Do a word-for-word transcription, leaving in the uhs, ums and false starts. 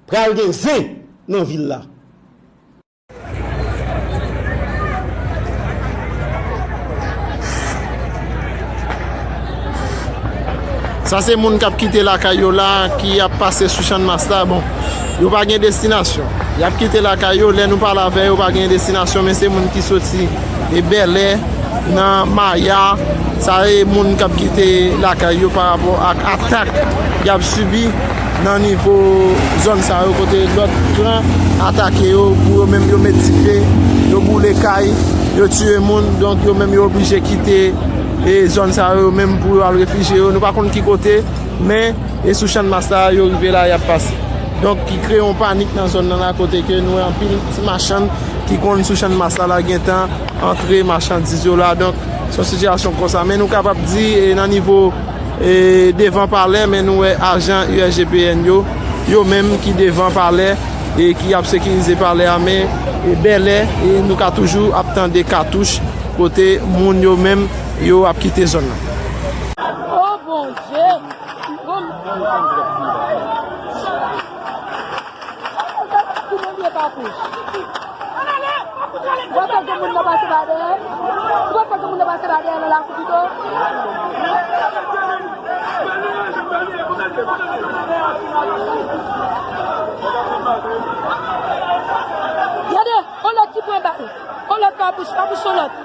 Pral gen zen nan vil la. Sa se moun k ap kite lakay yo la, ki ap pase sou Channmas la. Bon, yo pa gen destinasyon. Y ap kite lakay yo, lè nou pale avè yo, pa gen destinasyon, men se moun ki soti e Bèlè, nan Maya. Sa e moun k ap kite lakay yo pa rapò ak atak y ap sibi nan nivo zòn sa yo, kote lòt klan atake yo, pou yo menm yo met dife, yo boule kay, yo tiye moun, donk yo menm yo oblije kite e zòn sa yo, yo menm pou yo al refijye yo. Nou pa konn ki kote, men e sou Channmas la yo rive la, y ap pase. Donk, ki kreye yon panik nan zòn nan la, kote ke nou wè anpil ti machann ki konn sou Channmas la, la gentan antre machandiz yo la. Donk, se yon sitiyasyon konsa. Men nou kapab di, e, nan nivo, e, devan palè, men nou wè ajan U S G P N yo, yo menm ki devan palè, e ki ap sekirize palè a, men, e, Bèlè, e nou ka toujou ap tande katouch kote moun yo menm yo ap kite zòn nan. Oh Bondye! Bon. Ki moun ye pa kouch? Ou pa fè ke moun nan pase pa dèyè? Ou pa fè ke moun nan pase pa dèyè nan lakou pito? Gade, on lòt ki pran bal. On lòt pa bouch, pa bouch on lòt.